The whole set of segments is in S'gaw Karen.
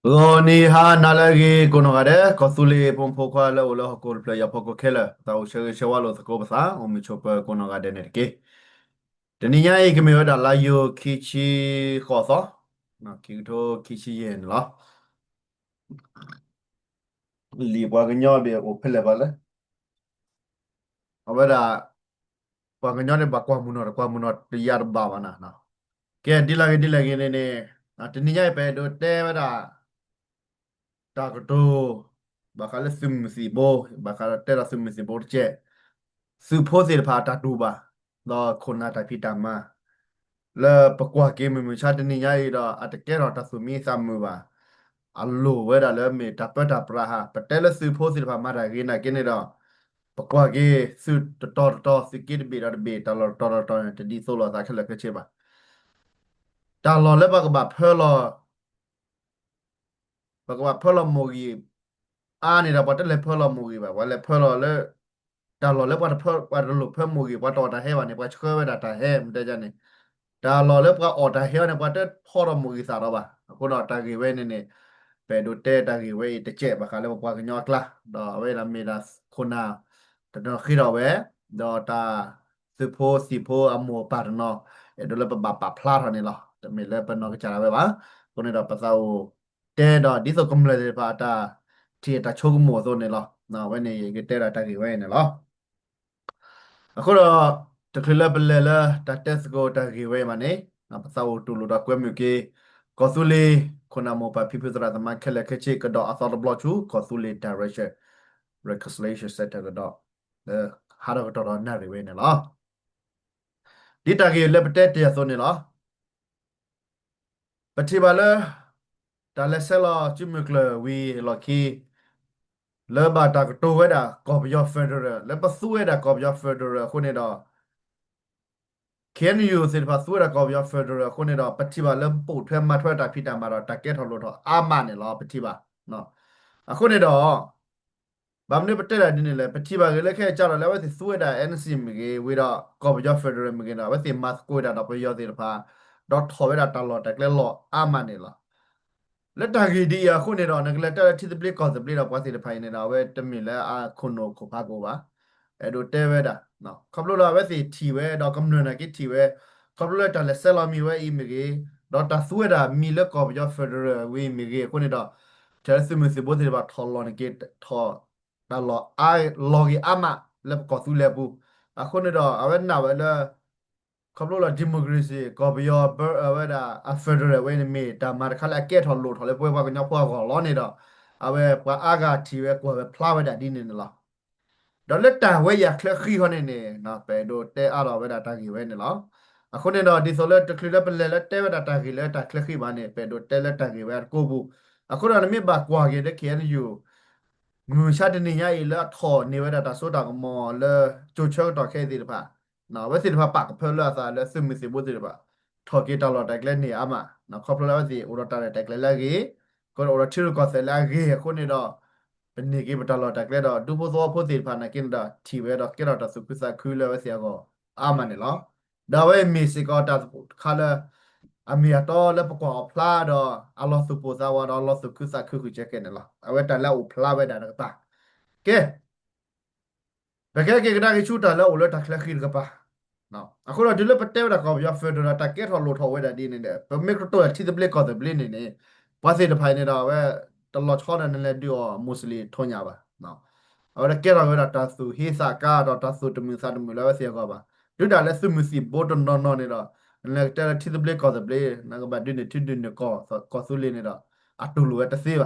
ဂီၤနံၤဟါနၤလၢအဂ့ၤ ကိးနီၢ်ဂၤဒဲး ကီၢ်သူလ့ၤဖိမုၣ်ဖိခွါလၢအိၣ်လၢဟီၣ်ခိၣ်တဖျၢၣ်ညါဖီခိၣ်ခဲလၢာ် သးအိၣ်ဆၢဂ့ၤဆၢဝါလိာ်သကိးပသး အိၣ်မုာ်ဆိးပၢၤကိးနီၢ်ဂၤဒဲးန့ၣ်တက့ၢ်. တနံၤညါအံၤ ကမ့ၢ်ဝဲဒၣ်လါယူၤခံဆံဃိးသီ, ခံကထိခံဆံယဲၢ်န့ၣ်လီၤ. လံာ်ပှၤကညီဘၣ်အိၣ်ဖဲလဲၣ်ဘၣ်လဲၣ်. အဝဲဒၣ် ပှၤကညီန့ၣ်ဘၣ်ကွၢ်မုၢ်နီၢ် တကွၢ်မုၢ်နီၢ်တယါတဘၣ်ဘၣ်နၤ. ကဲ ဒ်လဲၣ်ဂ့ၤဒ်လဲၣ်ဂ့ၤန့ၣ်န့ၣ် တနံၤညါအံၤ ပအဲၣ်ဒိးတဲဝဲဒၣ် တၢ်ကတိၤ ဘၣ်ဃးလၢသုးမုၢ်သံၣ်ဘိ, ဘၣ်ဃးဒီးတဲဒီးသုးမုၢ်သံၣ်ဘိတကဲး, သုးဖိသ့ၣ်တဖၣ်အတၢ်တူၢ်ဘၣ်, ဒီးခိၣ်နၢ်တၢ်ဖံးတၢ်မၤ လၢပကွၢ်က့ၤမုၢ်မဆါတနံၤညါအံၤဒီး အတကဲထီၣ်တၢ်သူၣ်မံသးမုာ်ဘၣ်. အလိၣ်ဝဲဒၣ်လၢမ့ၢ်တၢ်ပၢတၢ်ပြးဧါ, ပတဲလၢသုးဖိသ့ၣ်တဖၣ်မၤတၢ်ဂ့ၤနာ်က့န့ၣ်ဒီး ပကွၢ်က့ၤသုးတတီၤတတီၤ သုးက့တဘ့ၣ်ဒီးတဘ့ၣ် တၢ်လီၢ်တတီၤတတီၤန့ၣ် တဒ်သိးလိာ်သးခဲလၢာ်ခဲဆ့ဘၣ်. တၢ်လီၢ်လၢပှၤကဘၣ်ဖၢလီၤ ပှၤကဘၣ်ဖၢလီၤမိၢ်ဂံၢ်အါန့ၣ်ဒီး ပှၤတလဲၤဖၢလီၤမိၢ်ဂံၢ်ဘၣ်, ပှၤလဲၤဖၢလီၤလၢ တၢ်လီၢ်လၢပှၤတဖၢ ပှၤတလိၣ်ဖၢမိၢ်ဂံၢ် ပှၤတအီၣ်တၢ်ဟဲဘၣ်န့ၣ် ပှၤဆှၢဝဲဒၣ်တၢ်ဟဲ မ့ၢ်တဲန့ၣ်, တၢ်လီၢ်လၢပှၤအီၣ်တၢ်ဟဲအီၤန့ၣ် ပှၤတဖီထီၣ်မိၢ်ဂံၢ်သၣ်ဒီးဘၣ်. အဃိဒီးတၢ်ဂ့ၢ်ဝဲန့ၣ်န့ၣ် ပအဲၣ်ဒိးတဲတၢ်ဂ့ၢ်ဝဲအံၤတကဲး ဘၣ်ဃးလၢပပှၤကညီအကျါ, ဒီးအဝဲဒၣ်မ့ၢ်ဒၣ်ခိၣ်နၢ်တနီၤဃ့ထီၣ်ဝဲ, ဒီးတၢ်သုးဖိသံၣ်ဖိအမိၢ်အပၢ်တနီၤ အဲၣ်ဒိးလၢပဘၣ်ပာ်ဖျါထီၣ်န့ၣ်လီၤ. တမ့ၢ်လၢပနီၢ်ကစၢ်ဒၣ်ဝဲဘၣ်. အဃိန့ၣ်ဒီး ပသးအိၣ်တဲဒီး ဒ်သိးကမျၢၢ်သ့ၣ်တဖၣ်အတၢ်ထံၣ်အတၢ်ဆိကမိၣ်အသိးန့ၣ်လီၤ. အဝဲန့ၣ်ယကတဲဒၣ်တၢ်ဂ့ၢ်ဝဲအံၤန့ၣ်လီၤ. အဃိဒီး တချုးလၢပလဲၤလၢတၢ်တဲသကိးတၢ်ဂ့ၢ်ဝဲအံၤဘၣ်န့ၣ် ပသးအိၣ်တူၢ်လိာ်ဒီးကွဲမုာ်က့ၤ ကီၢ်သူလ့ၤ ခိၣ်နၢ်မိၢ်ပၢ်ဖံဖုသရၣ်သမါခဲလၢာ်ခဲဆ့ကဒီးအသီတဘျီဆူ ကီၢ်သူလ့ၤ Direction Reconciliation Center ကဒီး လၢဟးထီၣ်ကတီၢ်ဒီးနၣ်ရံၣ်ဝဲန့ၣ်လီၤ. ဒ်တၢ်ဂ့ၢ်လၢပတဲတ့ၢ်အသိးန့ၣ်လီၤ. ပထံၣ်ဘၣ်လၢ တၢ်လဲၤဆဲးလီၤစုမုၢ်ကျၢၢ်ဝံၤအလီၢ်ခံ လၢဘၣ်တၢ်ကတိၤဝဲဒၣ်ကီၢ်ပယီၤ federal လၢပသူဝဲဒၣ်ကီၢ်ပယီၤ federal အဃိန့ၣ်ဒီး ခ့ၣ်အဲၣ်ယူၣ်သ့ၣ်တဖၣ်သူဝဲဒၣ်ကီၢ်ပယီၤ federal အဃိန့ၣ်ဒီး ပထံၣ်ဘၣ်လၢပိာ်ထွဲမၤထွဲတၢ်ဖံးတၢ်မၤဒီး တၢ်ကဲထီၣ်လိၣ်ထီၣ်အါမးန့ၣ်လီၤ ပထံၣ်ဘၣ်. အဃိန့ၣ်ဒီး ဘၣ်မနုၤပတဲဒၣ်ဒ်န့ၣ်လဲၣ်, ပထံၣ်ဘၣ်ဂ့ၤလၢခဲအံၤကဒီးလၢအဝဲသ့ၣ်သူဝဲဒၣ် NCA မ့ၢ်ဂ့ၤ, ဝံၤဒီးကီၢ်ပယီၤ federal မ့ၢ်ဂ့ၤဒီး အဝဲသ့ၣ်မၤသကိးဝဲဒၣ်ဒီးပယီၤသ့ၣ်တဖၣ်, ဒီးထီၣ်ဝဲဒၣ်တၢ်လီၢ်တၢ်ကျဲလီၢ်အါမးန့ၣ်လီၤ. လၢတၢ်ဂ့ၢ်ဒ်အံၤအဃိန့ၣ်ဒီး နကလဲၤတဲလၢထံသဘျ့ကီၢ်သဘျ့ဒီးပှၤသ့ၣ်တဖၣ်အံၤန့ၣ်ဒီး အဝဲတမ့ၢ်လၢအခိၣ်နူာ်ခိၣ်ဖးကအိၣ်ဘၣ်. အဲၣ်ဒိးတဲဝဲဒၣ် ခီဖျိလၢအဝဲသ့ၣ်ထံၣ်ဝဲ ဒီးကမျၢၢ်နာ်က့ထံၣ်ဝဲ, ခီဖျိလၢတၢ်လဲၤဆဲးလီၤမံၤဝဲအံၤမ့ၢ်ဂ့ၤ, ဒီးတၢ်သူဝဲဒၣ်မံၤလၢကီၢ်ပယီၤ federal ဝဲအံၤမ့ၢ်ဂ့ၤအဃိန့ၣ်ဒီး ထဲလၢသုးမုၢ်သံၣ်ဘိသ့ၣ်တဖၣ်ထီၣ်လီၤန့ၣ်က့ ထီၣ် တၢ်လီၢ်အါလီၤဂ့ၤအါမးလၢပကီၢ်သူလ့ၤအပူၤ. အဃိန့ၣ်ဒီး အဝဲနာ်ဝဲလၢ ခီဖျိလၢ democracy ကီၢ်ပယီၤ ဝဲဒၣ်အ federal ဝဲန့ၣ်မ့ၢ်တၢ်မၤတခါလၢအကဲထီၣ်လိၣ်ထီၣ်လၢ ပဝဲပှၤကညီဖိအဂီၢ်လီၤန့ၣ်ဒီး အဝဲပှၤအါဂၤထံၣ်ဝဲကွၢ်ဝဲဖျါဝဲဒၣ်ဒ်န့ၣ်န့ၣ်လီၤ. ဒီးလၢတၢ်ဝဲအံၤအချၢဃံဃီန့ၣ်န့ၣ် ပအဲၣ်ဒိးတဲအါထီၣ်ဝဲဒၣ်တၢ်ဂ့ၢ်ဝဲန့ၣ်လီၤ. အဃိန့ၣ်ဒီး ဒ်သိးလၢတချုးလၢပလဲၤလၢတဲဝဲဒၣ်တၢ်ဂ့ၢ်လၢတၢ်ချၢဃံဘၣ်န့ၣ် ပအဲၣ်ဒိးတဲလၢတၢ်ဂ့ၢ်ဝဲအတကိးပူၤ. အဃိဒီးနမ့ၢ်ဘၣ်ကွၢ်က့ၤလၢ ခ့ၣ်အဲၣ်ယူၣ် မုၢ်မဆါတနံၤညါအံၤလၢအထီၣ်န့ၢ်ဝဲဒၣ်တၢ်စိတၢ်ကမီၤလၢ ကၠိဆၢကတီၢ်ခဲအံၤသ့ၣ်တဖၣ်, အဝဲသ့ၣ်တဖၣ်ပာ်ကဖၢလၢအသးလၢသုးမုၢ်သံၣ်ဘိသ့ၣ်တဖၣ် ထီၣ်က့ၤတၢ်လီၢ်တၢ်ကျဲန့ၢ်အါမး, ခီဖျိလၢအဝဲသ့ၣ်အိၣ်ဒီးတၢ်ရဲၣ်တၢ်ကျဲၤလၢအဂ့ၤ, ကအိၣ်ဒီးထံရူၢ်ကီၢ်သဲးလၢအဂ့ၤအဃိန့ၣ်ဒီး ပန့ၢ်က့ၤပတၢ်လီၢ်တၢ်ကျဲဒီး ဒူဖိသဝီဖိသ့ၣ်တဖၣ်နာ်က့န့ၣ်ဒီး ထံၣ်ဝဲဒီးကဲထီၣ်တၢ်သူၣ်ခုသးခုလၢအဝဲသ့ၣ်အဂီၢ်အါမးန့ၣ်လီၤ. ဒီးအဝဲမ့ၢ်စ့ၢ်ကီးတၢ်တခါလၢ အမ့ၢ်အတီလၢပကွၢ်အီၤဖျါဒီး အလီၤသူၣ်ပိၢ်သးဝးဒီးအလီၤသူၣ်ခုသးခုဃုာ်ကဲကဲန့ၣ်လီၤ. အဝဲတၢ်လၢအအိၣ်ဖျါဝဲဒၣ်တကပၤ ကဲ ပကဲက့ၤကဒါက့ၤဆူတၢ်လၢအအိၣ်လၢတၢ်ချၢဃံတကပၤ, အဃိဒီးတုၤလၢပတဲဝဲဒၣ်ကီၢ်ပယီၤ federal ဒီးတၢ်ကဲထီၣ်လိၣ်ထီၣ်ဝဲဒၣ်ဒ်န့ၣ်ဒီး ပမ့ၢ်ကတိၤထံသဘျ့ကီၢ်သဘျ့န့ၣ်န့ၣ် ပှၤသ့ၣ်တဖၣ်အံၤန့ၣ်ဒီး အဝဲတလီၤဆီဒီးနလဲၤဒုးအီၤ Muslim ထိၣ်ညၣ်ဘၣ်. အဝဲတကဲထီၣ်ဝဲဒၣ်တၢ်သူၣ်ဟ့သးကါဒီးတၢ်သူၣ်တမုာ်သးတမုာ်လၢအဝဲသ့ၣ်အဂီၢ်ဘၣ်. တုၤဒၣ်လၢသုးမုၢ်သံၣ်ဘိတနီၤနီၤန့ၣ်ဒီး နလဲၤကတဲလၢထံသဘျ့ကီၢ်သဘျ့ နကဘၣ်ဒုးန့ၢ်ထံဒုးန့ၢ်ကီၢ် ကီၢ်သူလ့ၤန့ၣ်ဒီး အတူၢ်လိာ်ဝဲတသ့ဘၣ်.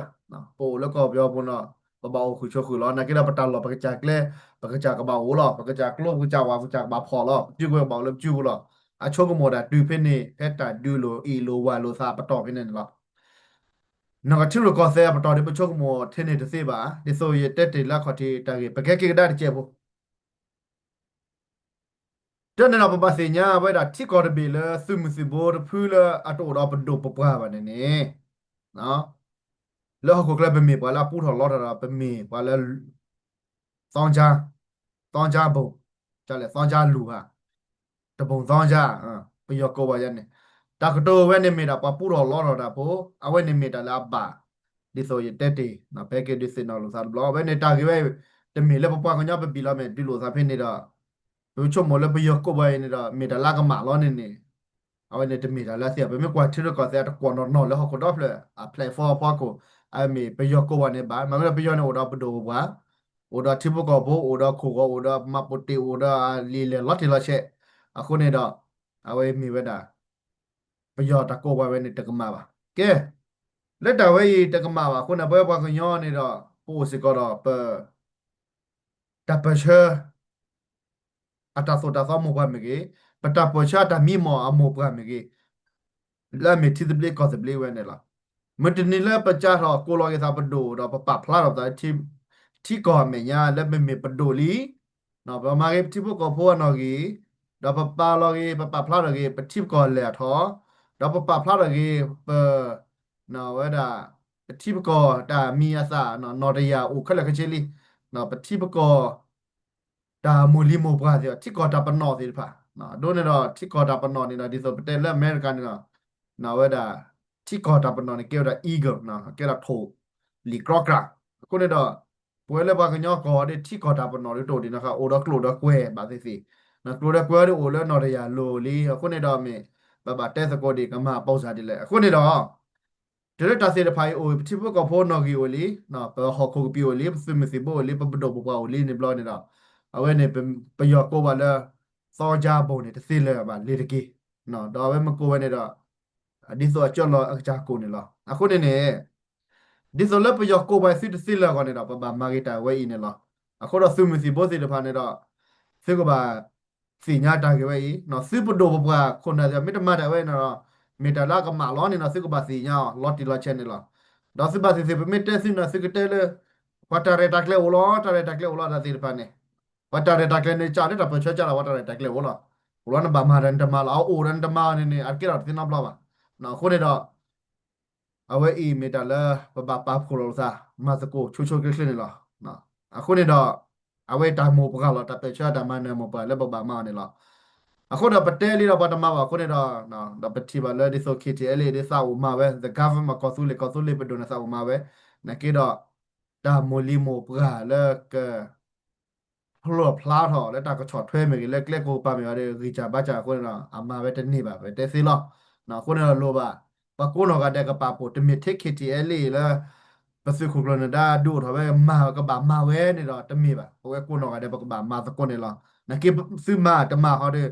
ပအိၣ်လၢကီၢ်ပယီၤပူၤန့ၣ် ပဘၣ်အိၣ်ဃုာ်ဆိးဃုာ်လီၤ. နာ်က့ဒီးပတၢ်လီၢ်ပကစၢ်ကျဲ ပကစၢ်ကဘၣ်အိၣ်လီၤ. ပကစၢ်ကျိပကစၢ်ဝၤပကစၢ်ကဘၣ်ဖီၣ်လီၤ. ပစုကဝဲၤကဘၣ်အိၣ်လၢပစုပူၤလီၤ. အဆိကမိၣ်ဒၣ်တုၤဖဲန့ၣ် ဖဲတၢ်ဒုးလိာ်အ့ၣ်လိာ်ဝၤလိာ်သးပတီၢ်ဖဲန့ၣ်န့ၣ်လီၤ. နကထံရူၢ်ကီၢ်သဲးအပတီၢ်ဒီး ပဆိကမိၣ်ထဲန့ၣ်တသ့ဘၣ်. ဒ်သိးယတဲတ့ၢ်လၢအခီၣ်ထံးတၢ်ဂ့ၢ် ပကဲက့ၤကဒါတကဲးဖိ တၢ်န့ၣ်ဒီး ပဘၣ်သ့ၣ်ညါဝဲဒၣ်ထံကီၢ်တဘ့ၣ်လၢသုးမုၢ်သံၣ်ဘိတဖုလၢအတအိၣ်ဒီးပဒိၣ်ပပှၢ်ဘၣ်န့ၣ်န့ၣ် လၢဟီၣ်ခိၣ်ချၢပမ့ၢ်ပှၤလၢအပူထီၣ်လီထီၣ်ဒီး ပမ့ၢ်ပှၤလၢ သီကၠါ, သီကၠါဘိၣ်, ကလဲၣ် သီကၠါလူၢ်ဧါ, တဘိၣ်သီကၠါ, ပယီၤကိးဝဲန့ၣ်, တၢ်ကတိၤဝဲန့ၣ်မ့ၢ်ဒၣ်ပှၤပူထီၣ်လီထီၣ်တၢ်ဖိ, အဝဲန့ၣ်မ့ၢ်တၢ်လၢအဘၣ် ဒ်သိးယတဲတ့ၢ် ပဟဲက့ၤဒုးသ့ၣ်နီၣ်လိာ်သးတဘျီ အဝဲန့ၣ်တၢ်ဂ့ၢ်ဝဲ တမ့ၢ်လၢပပှၤကညီပဘံၣ်လီၤ မ့ၢ်ဒုးလိာ်သးဖဲန့ၣ်ဒီး ပဆိကမိၣ်လၢပယီၤကိးပှၤအံၤန့ၣ်ဒီး မ့ၢ်တၢ်လၢအကမၣ်လီၤန့ၣ်န့ၣ် အဝဲန့ၣ်တမ့ၢ်တၢ်လၢအသ့ ပမ့ၢ်ကွၢ်ထံရူၢ်ကီၢ်သဲးအတကွီၢ်နီၢ်နီၢ်လၢဟီၣ်ခိၣ်ဒီဖျၢၣ် အ platform အဖီခိၣ် အမ့ၢ်ပယီၤကိးပှၤန့ၣ်ဘၣ် မ့ၢ်ဝဲဒၣ်ပယီၤန့ၣ်အိၣ်ဒီးပဒိၣ်ပပှၢ် အိၣ်ဒီးထံဖိကီၢ်ဖိ အိၣ်ဒီးခိၣ်ဂီၤ အိၣ်ဒီးမၤပိာ်တ့ၢ် အိၣ်ဒီးလံာ်လဲၢ်လီၤတံၢ်လီၤဆဲး အဃိန့ၣ်ဒီး အဝဲမ့ၢ်ဝဲဒၣ် ပယီၤတၢ်ကိးပှၤဝဲန့ၣ်တကမၣ်ဘၣ်. ကဲ လၢတၢ်ဝဲအံၤတကမၣ်ဘၣ်အဃိန့ၣ် ပဝဲပှၤကညီန့ၣ်ဒီး ပအိၣ်စ့ၢ်ကီးဒီးပ တၢ်ပၢၢ်ဆၢ အတၢ်သိၣ်တၢ်သီမိၢ်ပှၢ်မ့ၢ်ဂ့ၤ, ပတၢ်ပၢၢ်ဆၢအတၢ်မံမီၢ်အမိၢ်ပှၢ်မ့ၢ်ဂ့ၤ, လၢအမ့ၢ်ထံသဘျ့ကီၢ်သဘျ့ဝဲန့ၣ်လီၤ. မုၢ်တနံၤလၢပကးထီၣ်ကိးလီၤက့ၤသးပဒိၣ်ဒီးပပာ်ဖျါထီၣ်သး ထံကီၢ်အမဲာ်ညါလၢပမ့ၢ်ပဒိၣ်လံ, ပမၤဂ့ၤပထံဖိကီၢ်ဖိအနီၢ်ဂံၢ်, ဒီးပပာ်လီၤဂ့ၤ ပပာ်ဖျါထီၣ်ဂ့ၤ ပထံပကီၢ်လဲၢ်အထီၣ်, ဒီးပပာ်ဖျါထီၣ်ဂ့ၤ ပ ဝဲဒၣ် ပထံပကီၢ်တၢ်မံၤအသၣ် နီၢ်တယၢ်အိၣ်ခဲလၢာ်ခဲဆ့လံ, ပထံပကီၢ် တၢ်မိၢ်လံၤမိၢ်ပှၢ်သ့ၣ် ထံကီၢ်တၢ်ပနီၣ်သ့ၣ်တဖၣ်, ဒ်န့ၣ်ဒီးထံကီၢ်တၢ်ပနီၣ်န့ၣ်ဒီး ဒ်သိးပတဲလၢအမဲရကၤန့ၣ်ဒီး ဝဲဒၣ် ထံကီၢ်တၢ်ပနီၣ်န့ၣ် ကဲဝဲဒၣ် eagle ကဲဝဲဒၣ်ထိၣ်လံၤကြီကြၢ်, အဃိန့ၣ်ဒီး ပဝဲလၢပှၤကညီကီၢ်ဒီး ထံကီၢ်တၢ်ပနီၣ်ဒ်တအိၣ်ဒံးနီၢ်ဃာ် အိၣ်ဒီးကျိၣ်ဒီးကွဲၤဘၣ်သ့ၣ်သ့ၣ်, ကျိၣ်ဒီးကွဲၤဒ်အိၣ်လၢနီၢ်တယၢ်လိၤလံ, အဃိန့ၣ်ဒီးမ့ၢ် ပဘၣ်တဲသကိးဒံးကမၤအပီစၢ်ဒ်လဲၣ်, အဃိန့ၣ်ဒီး တုၤလၢတၢ်သ့ၣ်တဖၣ်အံၤအိၣ် ပထံဖိကီၢ်ဖိနီၢ်ဂံၢ်အိၣ်လံ, ပဟီၣ်ခိၣ်ကပံာ်အိၣ်လံ, ပသုးမုၢ်သံၣ်ဘိအိၣ်လံ, ပပဒိၣ်ပပှၢ်အိၣ်လံန့ၣ်ဘျီန့ၣ်ဒီး အဝဲန့ၣ် ပယီၤကိးဘၣ်လၢ သီကၠါဘိၣ်န့ၣ် တသ့လၢၤဘၣ်လ့ၤတက့ၢ်, ဒီးအဝဲမ့ၢ်ကိးဝဲန့ၣ်ဒီး ဒ်သိးအကၢလီၤအကစၢ်ကိၣ်န့ၣ်လီၤ. အဃိန့ၣ်န့ၣ် ဒ်သိးလၢပယီၤကိးပှၤသုတသ့လၢၤအဂီၢ်န့ၣ်ဒီး ပဘၣ်မၤဂ့ၤတၢ်ဝဲအံၤန့ၣ်လီၤ. အဃိဒီးသုးမုၢ်သံၣ်ဘိသ့ၣ်တဖၣ်န့ၣ်ဒီး သုကဘၣ်သ့ၣ်ညါတၢ်ဂ့ၢ်ဝဲအံၤ, သုပဒိၣ်ပပှၢ်ခိၣ်နၢ်သ့ၣ် မ့ၢ်တမၤတၢ်ဝဲန့ၣ်ဒီး မ့ၢ်တၢ်လၢအကမၣ်လီၤန့ၣ်ဒီး သုကဘၣ်သ့ၣ်ညါအီၤ လီၤတံၢ်လီၤဆဲးန့ၣ်လီၤ. ဒီးသုဘၣ်သ့ၣ်သ့ၣ် ပမ့ၢ်တဲသုန့ၣ် သုကတဲလၢ ပှၤတၢ်ရဲၣ်တၢ်ကျဲၤအိၣ်လီၤ, တၢ်ရဲၣ်တၢ်ကျဲၤအိၣ်လီၤ တၢ်သ့ၣ်တဖၣ်န့ၣ်, ပှၤတၢ်ရဲၣ်တၢ်ကျဲၤန့ၣ် ကးလၢတၢ်ပၢၢ်ဆၢကးလီၤ ပှၤတၢ်ရဲၣ်တၢ်ကျဲၤအိၣ်လီၤ. အိၣ်လီၤနဘၣ်မၤဒီးနတမၤလီၤ, အအိၣ်ဒီးနတမၤန့ၣ်န့ၣ် အကဲထီၣ်တသ့နီတဘျီဘၣ်. အဃိန့ၣ်ဒီး အဝဲအံၤမ့ၢ်တၢ်လၢ ပဘၣ်ပာ်ဖှိၣ်လိာ်ပသး မၤသကိးဆိဆိချ့ချ့န့ၣ်လီၤ. အဃိန့ၣ်ဒီး အဝဲတၢ်မိၢ်ပှၢ်လီၤ, တၢ်ပၢၢ်ဆၢတၢ်မၤနၢၤမိၢ်ပှၢ်လၢပဘၣ်မၤအီၤန့ၣ်လီၤ. အဃိဒီးပတဲလံဒီးပှၤတမၤဘၣ်အဃိန့ၣ်ဒီး ဒီးပထံၣ်ဘၣ်လၢဒ်သိး ခ့ထံအဲလ့ ဒ်သးအိၣ်မၤဝဲ the government ကီၢ်သူလ့ၤကီၢ်သူလ့ၤပဒိၣ်န့ၣ်သးအိၣ်မၤဝဲ, နာ်က့ဒီး တၢ်မိၢ်လံၤမိၢ်ပှၢ်လၢက ဖျိဖျါထီၣ်လၢတၢ်ကဆီၣ်ထွဲမ့ၢ်ဂ့ၤ လၢကျဲကိးကပၤမ့ၢ်ဂ့ၤဒီး ဂံၢ်စၢ်ဘါစၢ်အဃိန့ၣ်ဒီး အမၤဝဲတန့ၢ်ဘၣ် ပတဲသ့လီၤ. အဃိန့ၣ်ဒီးလိၣ်ဘၣ် ပှၤကိးနီၢ်ဂၤဒဲးကပာ်ဖှိၣ် တမ့ၢ်ထဲ ခ့ထံအဲလ့ လၢ ပသုးခိၣ်ကျၢၢ်နၢၤဒါဒုးအိၣ်ထီၣ်ဝဲမၤကဘၣ်မၤဝဲန့ၣ်ဒီးတမ့ၢ်ဘၣ်. ပဝဲကိးနီၢ်ဂၤဒဲး ပကဘၣ်မၤသကိးန့ၣ်လီၤ. နာ်က့သုမၤတမၤဃီဒီး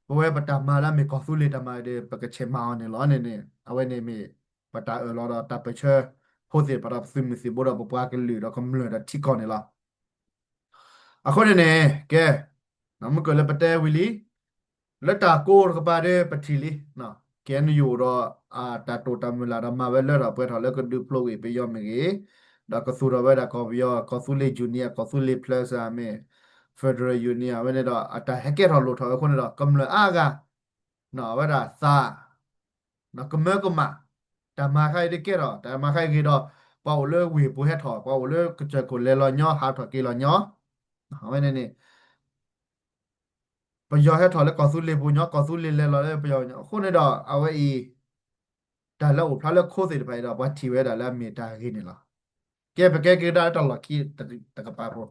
ပဝဲပတၢ်မၤလၢအမ့ၢ်ကီၢ်သူလ့ၤတၢ်မၤဒီး ပကဆဲးမၤအီၤန့ၣ်လီၤန့ၣ်န့ၣ် အဝဲန့ၣ်မ့ၢ် ပတၢ်အၢၣ်လီၤဒီးတၢ်ပၢၢ်ဆၢ ဖိသ့ၣ်တဖၣ်ဒီးပသုးမုၢ်သံၣ်ဘိဒီးပပှၤကလုာ်ဒီးကမျၢၢ်ဒီးထံကီၢ်န့ၣ်လီၤ. အဃိန့ၣ်န့ၣ် ကဲ မုၢ်ကၢၢ်လၢပတဲဝံၤလံ လၢတၢ်ကိးတကပၤဒီးပထံၣ်လံ KNU ဒီး တၢ်တိာ်တၢ်မုၢ်လၢ်ဒီးမၤဝဲလၢထီၣ်ပှဲၤထီၣ်လၢကဒုးဖျိးကွံာ်ပယီၤမ့ၢ်ဂ့ၤ, ဒီးကသူၣ်ထီၣ်ဝဲဒၣ်ကီၢ်ပယီၤ ကီၢ်သူလ့ၤ Union ကီၢ်သူလ့ၤ plus မ့ၢ် Federal Union ဝဲန့ၣ်ဒီး အတၢ်ဟဲကဲထီၣ်လိၣ်ထီၣ်ဝဲအဃိန့ၣ်ဒီး ကမျၢၢ်အါဂၤ အဝဲဒၣ်သး ကမၢကမၣ် တၢ်မၤခါအံၤဒ်ကဲထီၣ် တၢ်မၤခါအံၤဂ့ၤဒီး ပှၤအိၣ်လၢဝ့ၢ်ပူၤဟဲထီၣ် ပှၤအိၣ်လၢကစၢၢ်ခိၣ်လဲၤလီၤညီ ဟးထီၣ်က့ၤလီၤညီ အဝဲန့ၣ်န့ၣ် ပယီၤဟဲထီၣ်လၢကီၢ်သူလ့ၤပူၤညီ ကီၢ်သူလ့ၤလဲၤလီၤလၢပယီၤညီ အဃိန့ၣ်ဒီး အဝဲအံၤ တၢ်လၢအိၣ်ဖျါလၢခိသ့ၣ်တဖၣ်အံၤဒီး ပှၤထံၣ်ဝဲဒၣ်လၢအမ့ၢ်တၢ်ဂ့ၤန့ၣ်လီၤ. ကဲ ပကဲက့ၤကဒါလၢတၢ်လီၢ်ခံတကပၤဖိ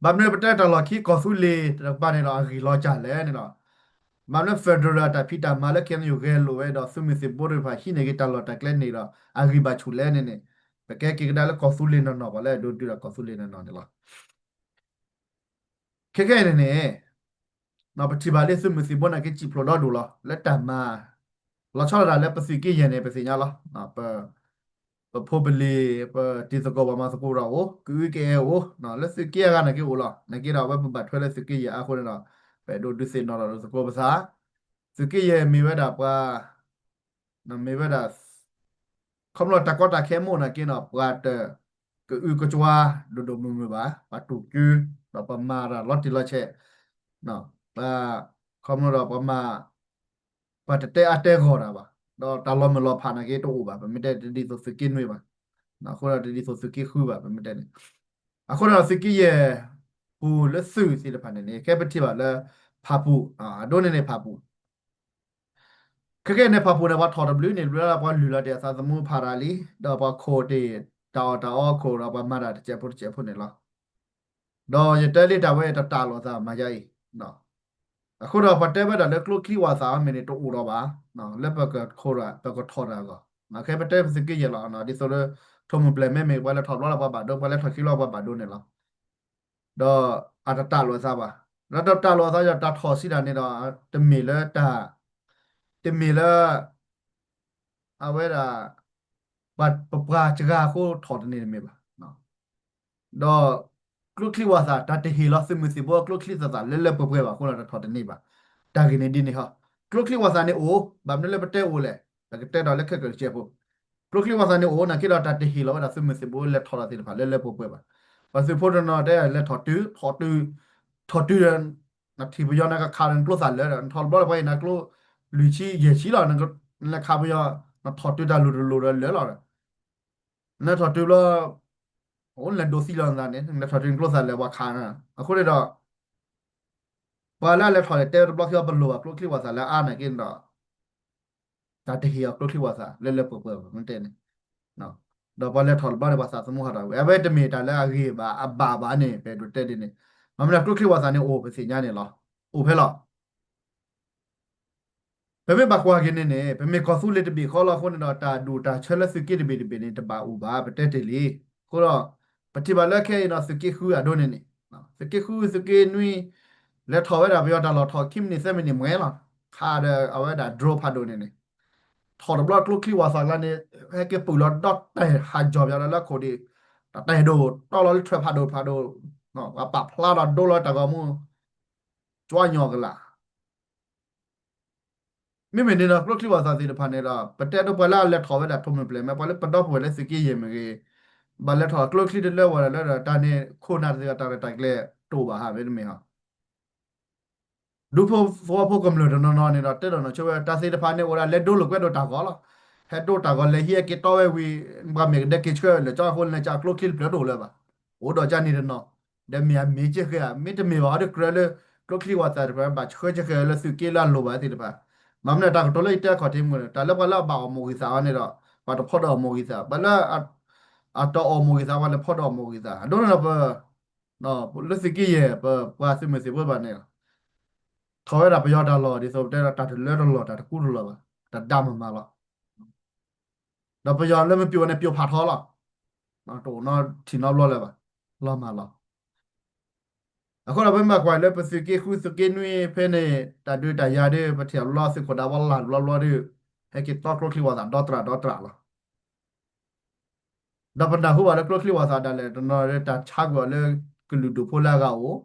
ဘၣ်မနုၤပတဲတၢ်လီၢ်ခံကီၢ်သူလ့ၤတကပၤန့ၣ်ဒီး အဂံၢ်လီၤစၢ်လဲၣ်န့ၣ်ဒီး ဘၣ်မနုၤ federal တၢ်ဖံးတၢ်မၤလၢ KNU ဂဲၤလိာ်ဝဲဒီး သုးမုၢ်သံၣ်ဘိတဖၣ်ဟံးန့ၢ်က့ၤတၢ်လီၢ်တၢ်ကျဲန့ၣ်ဒီး အဂံၢ်ဘၣ်ဆူၣ်လဲၣ်န့ၣ်န့ၣ် ပကဲက့ၤကဒါလၢကီၢ်သူလ့ၤနီၢ်နီၢ် ပှၤလၢအဒိးဒုးဒီးကီၢ်သူလ့ၤနီၢ်နီၢ်န့ၣ်လီၤ. ခဲခဲအံၤန့ၣ်န့ၣ် ပထံၣ်ဘၣ်လံသုးမုၢ်သံၣ်ဘိနာ်က့ စံၣ်ဖျိးဒီဒူၣ်လီၤ လၢတၢ်မၤ လီၤဆီဒၣ်တၢ်လၢပသုးက့ယဲၢ်န့ၣ် ပသ့ၣ်ညါလီၤ. ပဖိပလံၤ ပတံၤသကိးပှၤမၤသကိးတၢ်အိၣ် ကအုကအဲၣ်အိၣ် လၢသုးက့အဂၤနာ်က့အိၣ်လီၤ. နာ်က့ဒီး အဝဲပဘၣ်ထွဲလၢသုးက့ယဲၢ်အါအဃိန့ၣ်ဒီး ပအဲၣ်ဒိးဒုးသ့ၣ်နီၣ်ထီၣ်ဒီးသကိးပသး သုးက့ယဲၢ်မ့ၢ်ဝဲဒၣ်ပှၤ မ့ၢ်ဝဲဒၣ် ခီဖျိတၢ်ကီတၢ်ခဲမ့ၢ်အိၣ်နာ်က့ဒီး ပှၤတကအုကစွါဒိၣ်ဒိၣ်မုၢ်မုၢ်ဘၣ် ပှၤတူၢ်ကၠူ ဒီးပမၤတၢ်လီၤတံၢ်လီၤဆဲး ပှၤ ခီဖျိဒီးပှၤမၤ ပှၤတတဲအါတဲဂီၢ်တၢ်ဘၣ် ဒီးတၢ်လီၤမုၢ်လီၤဖးနာ်က့တအိၣ်ဘၣ် ပမ့ၢ်တဲတဒ်သိးသုးက့နွံဘၣ် အဃိဒီးတဒ်သိးသုးက့ဃုဘၣ် ပမ့ၢ်တဲန့ၣ် အဃိဒီးသုးက့ယဲၢ်ပူၤလၢသုးသ့ၣ်တဖၣ်န့ၣ်န့ၣ် ကဲပထံၣ်ဘၣ်လၢ ဖၣ်ပူၣ် အဒိန့ၣ်န့ၣ်ဖၣ်ပူၣ် ခဲကနံၣ်အံၤန့ၣ် ဖးပူၤန့ၣ် ပှၤထီၣ်တဘျုးန့ၣ် တဘျုးလၢပှၤလုၢ်လီၤတ့ၢ်အသးသမူဖးဒၣ်လံ, ဒီးပှၤခိၣ်တ့ၢ်တၢ်အီၣ်တၢ်အီခိၣ်ဒီးပှၤမၤတၢ်တစဲးဖိတစဲးဖိန့ၣ်လီၤ. ဒီးယတဲလံတၢ်ဝဲတၢ်လိာ်သးမၤယါအံၤ, အဃိဒီးပှၤတဲဝဲဒၣ်လၢကျိချံဝၣ်သၣ်အီၤမ့ၢ်န့ၣ်တအိၣ်ဒီးဘၣ်, လၢပကခိၣ်ဒီး ပကထီၣ်တၢ်အဂီၢ်, ခဲပတဲပသုးက့ယဲၢ်လီၤ, ဒ်သိးလၢ ထိၣ်မုၢ်ပျဲၢ်မ့မ့ၢ် ပှၤလဲၤထီၣ်ဘျီလၢပှၤဘၣ်ဒိ ပှၤလဲၤထီၣ်ခံဘျီပှၤဘၣ်ဒိန့ၣ်လီၤ. ဒီးအတၢ်လိာ်သးဘၣ်, ဒီးတၢ်လိာ်သးဒီးတၢ်ထီၣ်စံးဒၣ်န့ၣ်ဒီး တမ့ၢ်လၢတၢ် တမ့ၢ်လၢ အဝဲဒၣ် ပပှၤစှၤအဃိထီၣ်တန့ၢ်တမ့ၢ်ဘၣ်. ဒီးကျိချံဝၣ်သၣ် တၢ်တဟ့ၣ်လီၤသုးမုၢ်သံၣ်ဘိကျိချံသၣ်သၣ်လၢလၢပှဲၤပှဲၤဘၣ်အဃိဒီးတထီၣ်တန့ၢ်ဘၣ်. တၢ်ဂ့ၢ်န့ၣ်ဒ်န့ၣ်ဟီ, ကျိချံဝၣ်သၣ်န့ၣ်အိၣ်, ဘၣ်မနုၤလၢပတဲအိၣ်လဲၣ်, ပကတဲဒီးလၢခဲကၢၢ်တစဲးဖိ, ကျိချံဝၣ်သၣ်န့ၣ်အိၣ် နာ်က့ဒီးတၢ်တဟ့ၣ်လီၤဝဲဒၣ်သုးမုၢ်သံၣ်ဘိလဲၤထီၣ်ဒီးသ့ၣ်တဖၣ်လၢလၢပှဲၤပှဲၤဘၣ်. ပှၤသုးဖိတနီၤတဲလဲၤထီၣ်တုၤ ထီၣ်တုၤ ထီၣ်တုၤဒီး နထံၣ်ပယီၤနကခးဒီးနကျိသၣ်လၢာ်ဒီး နထီၣ်တဘျီလၢပှၤအံၤနကျိ လွံၢ်ဆံယဲၢ်ဆံလီၤ, နလဲၤခးပယီၤ နထီၣ်တုၤတၢ်လိၤတလိၤဒီးလၢာ်လီၤဒီး နလဲၤထီၣ်တုၤဘျီ အိၣ်နလဲၤဒိးသံလီၤနသးန့ၣ် နလဲၤထီၣ်တုၤနကျိသၣ်လၢာ်ပှၤခးနၤ, အဃိန့ၣ်ဒီး ပှၤလၢအလဲၤထီၣ်န့ၣ် တဲဝဲတဘျီခံဘျီ ပလိၣ်ဘၣ်ကျိချံဝၣ်သၣ်လၢအါနာ်က့န့ၣ်ဒီး တၢ်တဟ့ၣ်အီၤကျိချံဝၣ်သၣ်လၢလၢပှဲၤပှဲၤဘၣ်မ့ၢ်တဲန့ၣ်, ဒီးပှၤလဲၤထီၣ်တဘျီန့ၣ် ပှၤသးသမူဟးထီၣ်ဝဲ အဝဲတမ့ၢ်တၢ်လၢအဂ့ၤဘၣ်အဘၣ်ဘၣ်န့ၣ် ပအဲၣ်ဒိးတဲဒ်န့ၣ်, ဘၣ်မနုၤကျိချံဝၣ်သၣ်န့ၣ်အိၣ်ပသ့ၣ်ညါန့ၣ်လီၤ, အိၣ်ဖဲလီၤ ပမ့ၢ်ဘၣ်ကွၢ်က့ၤန့ၣ်န့ၣ် ပမ့ၢ်ကီၢ်သူလ့ၤတဘ့ၣ်ဃီလီၤအဃိန့ၣ်ဒီး တၢ်ဒူၣ်တၢ်ဆၢလၢသုးက့တဘ့ၣ်တဘ့ၣ်န့ၣ် တဘၣ်အိၣ်ဘၣ် ပတဲတ့ၢ်လံ. အဃိဒီး ပထံၣ်ဘၣ်လၢခဲအံၤဒီး သုးက့ဃုအဒိန့ၣ်န့ၣ် သုးက့ဃု သုးက့နွံ လဲၤထီၣ်ဝဲဒၣ်ပယီၤတၢ်လီၢ်ထီၣ်ခံမံးနံးသၢမံးနံးမွဲလီၤ. ခးဒီးအဝဲဒၣ် drone ဖးဒိၣ်န့ၣ်န့ၣ် ထီၣ်တဘျီကျိချံဝၣ်သၣ်ကျါန့ၣ် ဟဲက့ၤပုၢ်လီၤဒီးတၢ်ဟးကၠီၤပယီၤလၢခိၣ်ဒံး တၢ်တဲဒိၣ်တီလီၤလၢထွဲဖးဒိၣ်ဖးဒိၣ် ပှၤပာ်ဖျါဒီးဒိလီၤတၢ်ဂီၤမူ ကၠွညီၣ်ကလာ် မ့မ့ၢ်န့ၣ်ဒီး ကျိချံဝၣ်သၣ်သ့ၣ်တဖၣ်န့ၣ်ဒီး ပတဲဒိပှၤလၢအလဲၤထီၣ်ဝဲဒၣ်ထိၣ်မုၢ်ပျဲၢ်မ့ၢ် ပှၤလၢပဒီပုၢ်ဝဲၢ်လၢသုးက့ယဲၢ်မ့ၢ်ဂ့ၤ ဘၣ်လဲၤထီၣ်ကျိချံတလၢဝဲဒၣ်လၢဒီး တၢ်န့ၣ်ခိၣ်နၢ်တသ့ၣ်တၢ်ရဲၣ်တၢ်ကျဲၤတအိၣ်ဘၣ်ဟး မ့တမ့ၢ်ဟီ ဒူဖိသဝီဖိကမျၢၢ်တနီၤနီၤန့ၣ်ဒီး တဲဒီးနီၢ်ဆိဝဲ တၢ်သ့ၣ်တဖၣ်န့ၣ်အိၣ်ဒၣ်လဲၤဒိလိာ်ကွဲဒိၣ်တၢ်ဂီၤလီၤ. ဟဲဒိတၢ်ဂီၤလဲၤဟံးဟဲက့ၤတီဝဲဝံၤ ပှၤမ့ၢ်ကဒဲက့ၤဆှၢလၢာ်ကၠီအဃိန့ၣ် ကၢကျိချံတဖျၢၣ်တအိၣ်လၢၤဘၣ်. အိၣ်ဒီးကၢန့ၣ်တနီၤ ဒီးမ့ၢ်အမ့ၢ်ကဲဃဲဧါ မ့တမ့ၢ်ဘၣ်ဟီဒီးကြၢးလၢ ကျိချံဝၣ်သၣ်တဖၣ်ဘၣ်ဆှၢကဲဃဲလၢသုးက့လၢအလိၣ်ဘၣ်သ့ၣ်တဖၣ်. ဘၣ်မနုၤတၢ်ကတိၤလၢယတဲခီၣ်ထံးမုၢ်န့ၣ် တၢ်လၢပှၤလၢအဘၣ်အီၣ်မူၤဂံၢ်သးအီၤန့ၣ်ဒီး ပှၤတဖီဒီးအီၣ်မူၤဂံၢ်သး ပှၤလၢ အတအီၣ်မူၤဂံၢ်သး ပှၤလဲၤဖီဒီးအီၣ်မူၤဂံၢ်သး အဒိန့ၣ်ဒီးပ လၢသုးက့ယဲၢ် ပပှၤသုးမုၢ်သံၣ်ဘိဘၣ်န့ၣ်လီၤ. ထီၣ်ဝဲဒၣ်ပယီၤတၢ်လီၢ် ဒ်သိးပတဲဒီးတၢ်တလၢတလီၢ် တၢ်တကူတလီၢ်ဘၣ် တၢ်ဒါမၤမၤလီၤ. ဒီးပယီၤလၢမ့ၢ်ပျိာ်န့ၣ် ပျိာ်ဖးထီလီၤ. တအိၣ်နီထံၣ်နီဘျီလၢၤဘၣ် လီၤမၢ်လီၤ. အဃိဒီးပမ့ၢ်ဘၣ်ကွၢ်လၢပသုးက့ဃုသုးက့နွံဖဲန့ၣ် တၢ်ဒုးတၢ်ယၤဒုး ပထံၣ်ဘၣ်လၢသုးခိၣ်ဒးဝီလၢ်တဘျီဘျီဒုး ဟဲက့ၤတီကျိချံဝၣ်သၣ်ဒီတြၢ်ဒီတြၢ်လီၤ. ဒီးပနၢ်ဟူဘၣ်လၢကျိချံဝၣ်သၣ်ဒၣ်လဲာ်တနီၤလၢတၢ်ဆါကွံာ်အီၤလၢကလုာ်ဒူၣ်ဖိလၢအဂၤအိၣ်,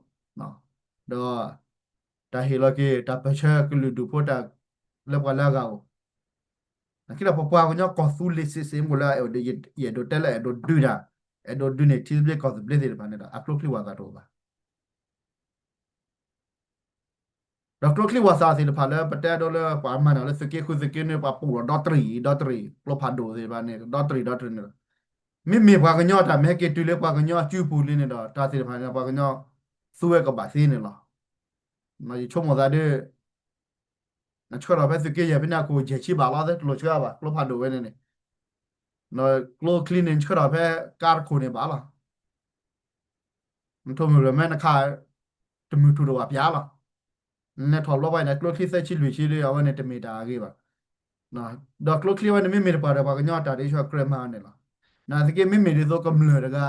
ဒီးတၢ်ဟ့ၣ်လီၤက့ၤ တၢ်ပၢၢ်ဆၢကလုာ်ဒူၣ်ဖိတၢ်လၢပှၤလၢအဂၤအိၣ်, နာ်က့ဒီးပပှၤကညီကီၢ်သူလ့ၤစ့ၢ်စ့ၢ်မ့ၢ်လၢ ယအဲၣ်ဒိးတဲလၢအဲၣ်ဒိးဒုးတၢ်, အဲၣ်ဒိးဒုးန့ၢ်ထံသဘျ့ကီၢ်သဘျ့သ့ၣ်တဖၣ်န့ၣ်ဒီး အကျိချံဝၣ်သၣ်တအိၣ်ဘၣ်. ဒီးကျိချံဝၣ်သၣ်သ့ၣ်တဖၣ်လၢပတဲဒိလၢပှၤမၤတၢ်လၢသုးက့ဃုသုးက့နွံ ပှၤပူၤလီၤဒီတြံၢ်ဒီတြံၢ် ကျိဖးဒိၣ်သ့ၣ်တဖၣ်န့ၣ် ဒီတြံၢ်ဒီတြံၢ်န့ၣ်ဒီး မ့မ့ၢ်ပှၤကညီတၢ်မ့ၢ်ဟဲက့ၤတုၤလၢပှၤကညီစုပူၤလံန့ၣ်ဒီး တၢ်သ့ၣ်တဖၣ်န့ၣ် ပှၤကညီသူဝဲကဘၣ်သ့န့ၣ်လီၤ. ယဆိကမိၣ်သးဒ် နဆှၢထီၣ်ဖဲသုးက့ယဲၢ်ဖဲန့ၣ် အခိၣ်ယဲၢ်ဆံဘးလီၤ တလိၣ်ဆှၢဘၣ် ကျိဖးဒိၣ်ဝဲန့ၣ်န့ၣ်, ကျိချံန့ၣ် နဆှၢထီၣ်ဖဲကါတခိၣ်န့ၣ်ဘၣ်လီၤ. နထိၣ်မုၢ်လၢၤမ့ၢ်နခး တမုၢ်ထူၣ်တဝးပျါလီၤ. နလဲၤထီၣ်ဘျီပှၤန့ၣ် ကျိချံသၢဆံလွံၢ်ဆံဒီး အဝဲန့ၣ်တမ့ၢ်တၢ်အဂ့ၤဘၣ်. ဒီးကျိချံဝဲန့ၣ် မ့မ့ၢ်တပှၤဒီးပှၤကညီတၢ်ဒ်ဆှၢကြၢးမၤန့ၣ်လီၤ. နာ်သက့မ့မ့ၢ်ဒ်သိးကမျၢၢ်တဂၤ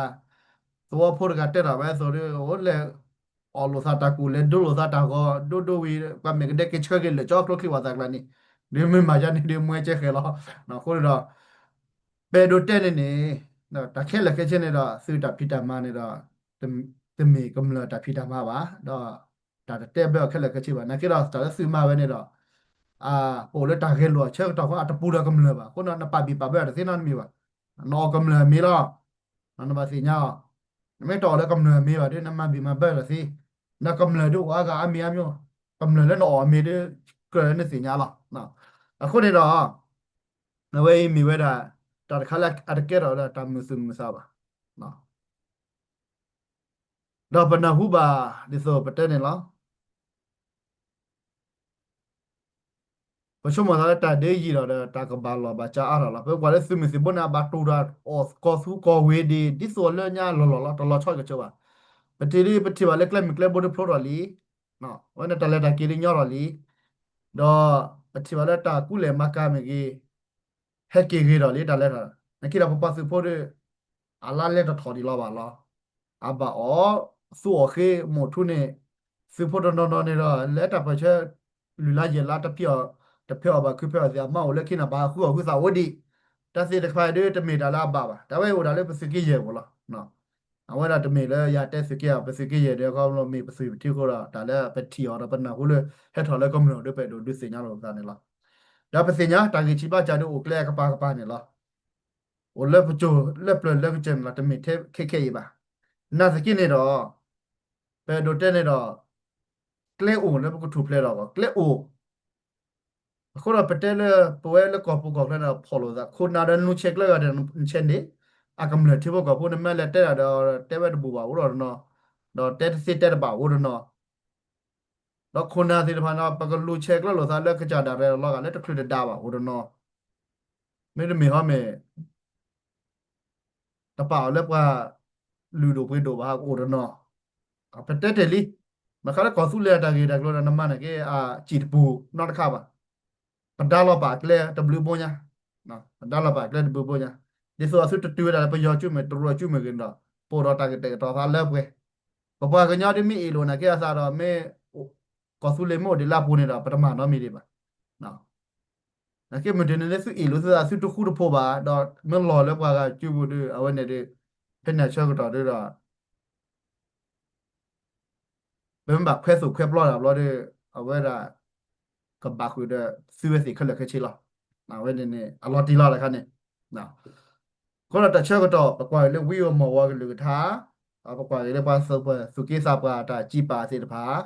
သဝီဖိတဂၤတဲထီၣ်ဝဲအသိးဒီး အိၣ်လဲၤအီၣ်လိာ်သးတၢ်ကူၣ် လဲၤဒိလိာ်သးတၢ်ဂီၤ ဒိဒိဝံၤ ပှၤမ့ၢ်ကဒဲက့ၤဆှၢက့ၤလၢာ်ကၠီကျိချံဝၣ်သၣ်ကျါန့ၣ် ဒ်မ့ၢ်မၤယါန့ၣ်ဒ်မွဲကဲဃဲၤလီၤ. အဃိန့ၣ်ဒီး ပအဲၣ်ဒိးတဲန့ၣ်န့ၣ် တၢ်ခဲလၢာ်ခဲဆ့န့ၣ်ဒီး သုးတၢ်ဖံးတၢ်မၤန့ၣ်ဒီး တမ့ၢ်ကမျၢၢ်တၢ်ဖံးတၢ်မၤဘၣ် ဒီး တၢ်တတဲဘၢအီၤခဲလၢာ်ခဲဆ့ဘၣ်. နာ်က့ဒီးတၢ်လၢသုးမၤဝဲန့ၣ်ဒီး ပအိၣ်လၢတၢ်ဂဲၤလိာ်အဆၢကတီၢ်ဖိ အတပူၤဒီးကမျၢၢ်ဘၣ်. အဃိန့ၣ် နပာ်ဘံၣ်ပာ်ဘၢတသ့နီတမံၤဘၣ်. နအီၣ်ကမျၢၢ်အမံၤလီၤ. နဘၣ်သ့ၣ်ညါအီၤ, နမ့ၢ်တအီၣ်လၢကမျၢၢ်အမံၤဘၣ်ဒီး နမၤဘံၣ်မၤဘၢတသ့. ဒီးကမျၢၢ်ဒ်အိၣ်အါဂၤအါမံၤအါမံၤ, ကမျၢၢ်လၢနအီၣ်အမံၤဒီး ကြၢးလၢနသ့ၣ်ညါလီၤ. အဃိန့ၣ်ဒီး အဝဲအံၤမ့ၢ်ဝဲဒၣ် တၢ်တခါလၢအတကဲထီၣ်ဒီးတၢ်မုာ်သူၣ်မုာ်သးဘၣ်. ဒီးပနၢ်ဟူဘၣ်ဒ်သိးပတဲန့ၣ်လီၤ. ပဆိကမိၣ်သးလၢတၢ်ဒ့ယံာ်ဒီး တၢ်ကဘၣ်လီၢ်ဘၣ်စးအါထီၣ်လီၤ. ပကွၢ်လၢသုးမုၢ်သံၣ်ဘိန့ၣ် အဘၣ်တိၢ်တၢ်အီၣ်ကီၢ်သူကီၢ်ဝ့ၤဒံး ဒ်သိးလၢညါလီၢ်လီၢ်လီၤ, တလီၤဆီကဆိးဘၣ်. ပထံၣ်လံ ပထံၣ်ဘၣ်လၢကျဲမုၢ်ကျဲဘိတဖျိထီၣ်လံ, အဝဲန့ၣ်တၢ်လဲၤတၢ်က့ၤဒ်ညီထီၣ်လံ, ဒီးပထံၣ်ဘၣ်လၢတၢ်ကူလဲၢ်မၤကၤမ့ၢ်ဂ့ၤ ဟဲက့ၤဂ့ၤထီၣ်လံတၢ်လဲၤထီၣ်, နက့ဒီးပပှၤသုးဖိဒီး အလါလဲတထီၣ်ဒံးလီၤဘၣ်လီၤ. အဘၣ်အီၣ်သူအီၣ်ဃ့မိၢ်ထူန့ၣ်, သုးဖိတနီၤနီၤန့ၣ်ဒီး လဲၤတၢ်ပၢၢ်ဆၢ လုၢ်လါယဲၢ်လါတဖံးအီၤ, တဖဲအီၣ်ဘၣ်ခုဖဲအီၣ်သ့ၣ် အမါအိၣ်လၢခံန့ၣ် ဘၣ်ဃုအီၣ်ဃုသးအိၣ်ဒံး, တၢ်သ့ၣ်တဖၣ်အံၤဒီးတမ့ၢ်တၢ်လၢအဘၣ်ဘၣ်, တၢ်ဝဲအံၤအိၣ်ဒၣ်လၢပသုးက့ယဲၢ်ပူၤလီၤ. အဝဲဒၣ်တမ့ၢ်လၢယတဲသုးက့ယဲၢ်, ပသုးက့ယဲၢ်ဒီးခီဖျိမ့ၢ်ပသုးပထံဃိဒီး တၢ်လၢပထံၣ်အီၤဒီးပနၢ်ဟူလၢဟဲထီၣ်လၢကမျၢၢ်ဒီး ပအဲၣ်ဒိးဒုးသ့ၣ်ညါလိာ်သးန့ၣ်လီၤ. ဒီးပသ့ၣ်ညါတၢ်ဂ့ၢ်ဆံးဘၣ်စၢ်ဒီးအိၣ်ကျဲအကပၤကပၤန့ၣ်လီၤ. အိၣ်လၢပစိၤလၢပျၢၤလၢကစၢၢ်န့ၣ်လီၤ, တမ့ၢ်ထဲခဲခဲအံၤဘၣ်. နာ်သက့န့ၣ်ဒီး ပအဲၣ်ဒိးတဲန့ၣ်ဒီး ကျဲအိၣ်လၢပကထူၣ်ဖျဲးဒီး ကျဲအိၣ် အဃိဒီးပတဲလၢပဝဲလၢကီၢ်ပူၤကီၢ်ချၢန့ၣ်ဒီး ဖီၣ်လိာ်သး ခိၣ်နၢ်ဒီးနူဆဲးကျၢဂၤဒီးနဆဲးန့ၣ် အကမျၢၢ်ထံဖိကီၢ်ဖိန့ၣ် မ့ၢ်လဲၤတဲဒၣ်ဒီး တဲဝဲတဘူၣ်ဘၣ်အိၣ်ဒီးတနီၤ, ဒီးတဲတသ့တဲတဘၣ်အိၣ်တနီၤ, ဒီးခိၣ်နၢ်သ့ၣ်တဖၣ်န့ၣ် ပကလူၤဆဲးကျၢလိာ်သးလၢကစၢ်ဒၣ်ရဲၣ်လီၤဂာ်လၢတချုးတဒါဘၣ်အိၣ်တနီၤ, မ့တမ့ၢ်ဟီမ့ၢ် တပာ်အီၤလၢပှၤလုၢ်ဒိၣ်ပှ့ၤဒိၣ်ဘၣ် ကအိၣ်တနီၤ, ပတဲတ့ၢ်လံ, ဘၣ်ဃးလၢကီၢ်သူလ့ၤအတၢ်ဂ့ၢ်တၢ်ကျိၤဒီး နမၤန့ၢ်က့ၤအစံၣ်တပူၤနီတခါဘၣ်, ပဒါလီၤပာ်ကျဲတဘျုးဘိညါ, ပဒါလီၤပာ်ကျဲတဘျုးဘိညါ, ဒ်သိးအသုတတုၤဝဲဒၣ်လၢပယီၤကၠူမ့ၢ်တရူးကၠူမ့ၢ်ဂ့ၤန့ၣ်ဒီး ပအိၣ်ဒီးတၢ်ကတဲာ်ကတီၤသးလၢပှဲၤ, ပပှၤကညီဒ်မ့ၢ်အ့ၣ်လိာ်နာ်က့အသးဒီးမ့ၢ် ကီၢ်သူလ့ၤမ့ၢ်အိၣ်ဒံးလၢအပူၤန့ၣ်ဒီး ပတမၤနီတမံၤဒံးဘၣ်. နာ်က့မုၢ်တနံၤန့ၣ် သုအ့ၣ်လိာ်သုသးသုတဃူတဖိးဘၣ် ဒီးမ့ၢ်လီၢ်လၢပှၤဂၤစုပူၤဒီး အဝဲန့ၣ်ဒီး ဖဲန့ၣ်အဆၢကတီၢ်ဒီး ပမ့ၢ်ဘၣ်ခွဲသိၣ်ခွဲပျီတၢ်ဘျီဒီး အဝဲဒၣ် ကဘၣ်ဃုာ်ဒီးသုဝဲသ့ၣ်ခဲလၢာ်ခဲဆ့လီၤ. အဝဲန့ၣ်န့ၣ် အလီၤတံၢ်လီၤတခါန့ၣ် အဃိဒီးတၢ်ဆၢကတီၢ် ပကွၢ်က့ၤလၢဝံအီမီၢ်ဝီကလုာ်ကထါ, ပကွၢ်က့ၤလၢပှၤသုးပှၤသုးက့သးပှၢ်တၢ်စံးပာ်သ့ၣ်တဖၣ်,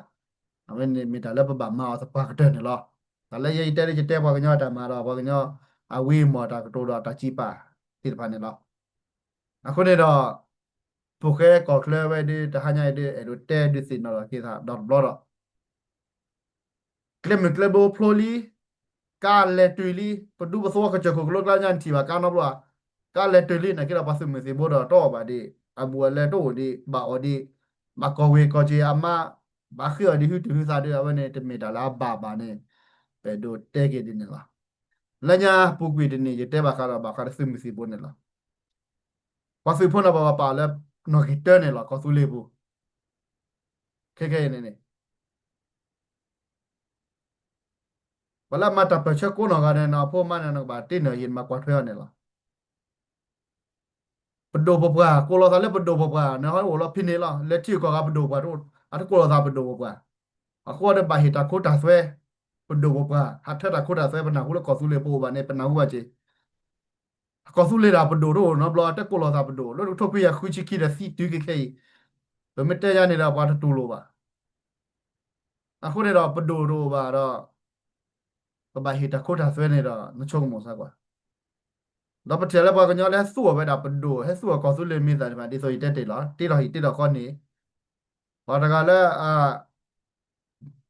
အဝဲန့ၣ်မ့ၢ်တၢ်လၢပဘၣ်မၤအီၤသပှၢ်ကတၢၢ်န့ၣ်လီၤ. တၢ်လၢယဲယတဲလၢယတဲပှၤကညီတၢ်မၤဒီး ပှၤကညီအဝံအီမီၢ်တၢ်ကတိၤဒီးတၢ်စံးပာ်သ့ၣ်တဖၣ်န့ၣ်လီၤ. အဃိန့ၣ်ဒီး ဖိၣ်ဃဲကီၢ်ချၢဝဲဒၣ်တဟါညါအံၤဒီး အဲၣ်ဒိးတဲဒုးသ့ၣ်နီၣ်ထီၣ်က့ၤသးဒီတဘျီဒီး ကျဲမုၢ်ကျဲဘိဖျိလံ, ကါလဲၤတုၤလံ, ပဒူပသဝီကစၢၢ်ခိၣ်ကလိကျါညါနထံၣ်ဘၣ်ကါနီတဘျီ, ကါလဲၤတုၤလံ နာ်က့ဒီးပှၤသုးမုၢ်သံၣ်ဘိဒီးတအိၣ်ဘၣ်ဒံး, အဘူးအလဲတအိၣ်ဒံး, ဘၣ်အီၣ်ဒံး, ဘၣ်ကီၢ်ဝ့ၢ်ကီၢ်စ့အမါ, ဘၣ်ဃ့အီၤဒံးဟုတုၤဟုသးဒီး အဝဲန့ၣ်တမ့ၢ်တၢ်လၢအဘၣ်ဘၣ်န့ၣ် ပအဲၣ်ဒိးတဲက့ၤဒ်န့ၣ်လီၤ. လၢညါပူၤကွံာ်တနံၣ် ယတဲဘၣ်ဃးဒီးဘၣ်ဃးဒီးသုးမုၢ်သံၣ်ဘိန့ၣ်လီၤ. ပှၤသုးဖိန့ၣ် ပဘၣ်ပာ်လၢနီၣ်ဂံၢ်တၢန့ၣ်လီၤ ကီၢ်သူလ့ၤပူၤ, ခဲခဲအံၤန့ၣ်န့ၣ် ပှၤလၢအမၤတၢ်ပၢၢ်ဆၢကိးနီၢ်ဂၤဒဲးန့ၣ် အဖိမါန့ၣ် နကဘၣ်တ့နၢ်ယံာ်မၤကွၢ်ထွဲအီၤန့ၣ်လီၤ. ပဒိၣ်ပပှၢ် ကိးလီၤသးလၢပဒိၣ်ပပှၢ် နဟဲအိၣ်လီၤဖဲန့ၣ်လီၤ. လဲၤထံဂုၤကီၢ်ဂၤပဒိၣ်ပပှၢ်တအိၣ်, အတကိးလီၤသးပဒိၣ်ပပှၢ်. အဃိဒီးဘၣ်ဟ့ၣ်တၢ်ခိတၢ်သွဲ ပဒိၣ်ပပှၢ်, ဟးထၢတၢ်ခိတၢ်သွဲ ပနၢ်ဟူလၢကီၢ်သူလ့ၤပအိၣ်ဘၣ်န့ၣ် ပနၢ်ဟူဘၣ်က့ၤ ကီၢ်သူလ့ၤဒီးပဒိၣ်တအိၣ်နီတဘျီ, တကိးလီၤသးပဒိၣ်, လၢတကထိခွံကယၤဃုဆံခံဒီးသံတုၤခဲခဲအံၤ, ပမ့ၢ်တဲညါန့ၣ်ဒီးပှၤတတူၢ်လိာ်ဘၣ်. အဃိန့ၣ်ဒီးပဒိၣ်တအိၣ်ဘၣ်ဒီး ပဘၣ်ဟ့ၣ်တၢ်ခိတၢ်သွဲန့ၣ်ဒီး နဆိကမိၣ်စၢ်ကွၢ်. ဒီးပထံၣ်လၢပှၤကညီလၢဟဲသူအီၤဝဲဒၣ်ပဒိၣ်, ဟဲသူအီၤကီၢ်သူလ့ၤမ့ၢ်သးတဖၣ် ဒ်သိးယတဲတ့ၢ်လီၤ, တ့ထီၣ်ဟံၣ်တ့ထီၣ်ဃီန့ၣ် ပှၤတဂၤလၢ